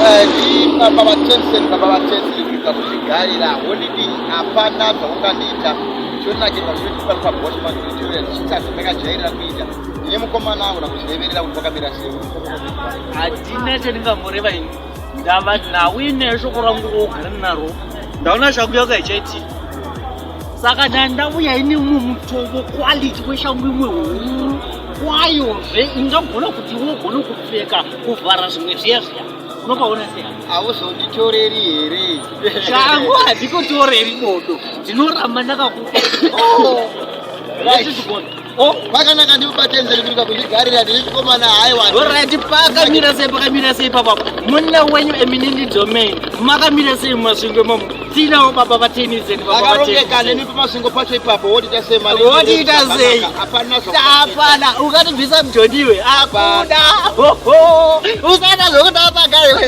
Eh, ndibaba vatensen, baba vatensen kuita kuzvigarira holiday, hapana zvaungandiita. Chonakirwa chinotipa paboshman Pretoria tichiita zvatakajairira kuita. Ndine mukomana angu nakuzvireverera kuti kwakamira sei. Handina chandingamboreva ini, ndava nhau ine shoko rangu rogara naro. Ndaona shangu yako haichaitiki, saka ndandauya ine umwe mutovo quality weshangu imwe huru kwayozve ingagona kuti wogona kupfeka kuvhara zvimwe zviya zviya. Unopaona sei? Hauzonditoreri here? Shangu handikutoreri bodo, ndinoramba ndakakupa. Oh, right. Oh, pakanaka ndimubatenzeri kuita kuzvigarira, ndiri chikomana haiwa. Alright, pakamira sei, pakamira sei papa? Muna wenyu eminindi domain. Makamira sei muMasvingo imomo? Tinawo baba vaTenison, baba Vakarongeka nemi paMasvingo pacho ipapo, wotiita sei mari? Wotiita sei? Hapana. Hapana, ukatibvisa mujoniwe akuda. Usaita zvokutamba kare.